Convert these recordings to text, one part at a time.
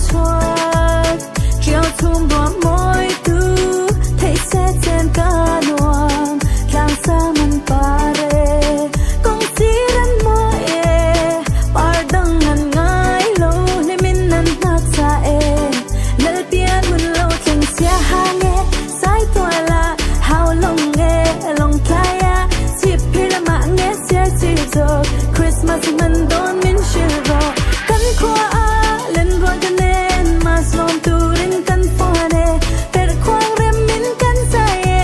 chhuak Ṭiau chhum ruah mawitu theih se chen ka nuam Tlangsang an par e kawng sir an mawi e Par dang an ngai lo hlimin an nghak sa e Lalpian hun lo thleng sia ha nge Saitual ah hau lawng nge Lawngtlai ah chhip phir lamah nge Siar chip zawk Christmas i hman dawn min hrilh rawh Kan khua ah lenrual ka nen Mas lawm turin kan fuan e Perh khuang rem in kan zai e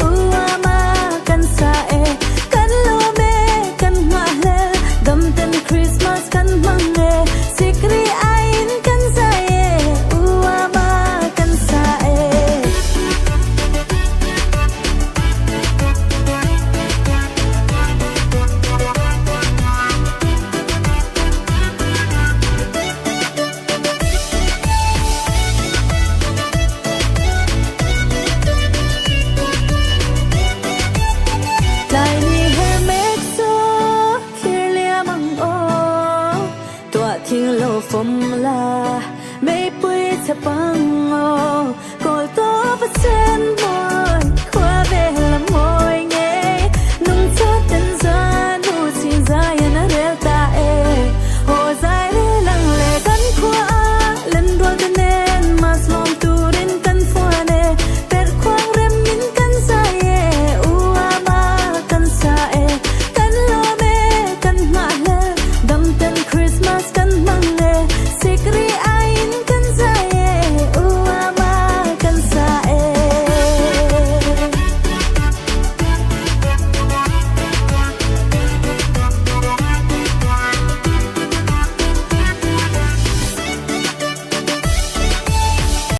U ama kan sa e Kan lawm e kan nghah hlel Damten Christmas kan hmang e Sikri aiin kan zai e U ama kan sa e. Tlai ni her mek chu thlir liam ang aw, tuah thing lo fawm la, meipui chhe pang aw, kawl tawp a sen mawi, khua vel a mawi ngei, nungcha ten zan u chin zai an a rel ta e, haw zai rel ang le kan khua a, lenrual te nen mas lawm tu.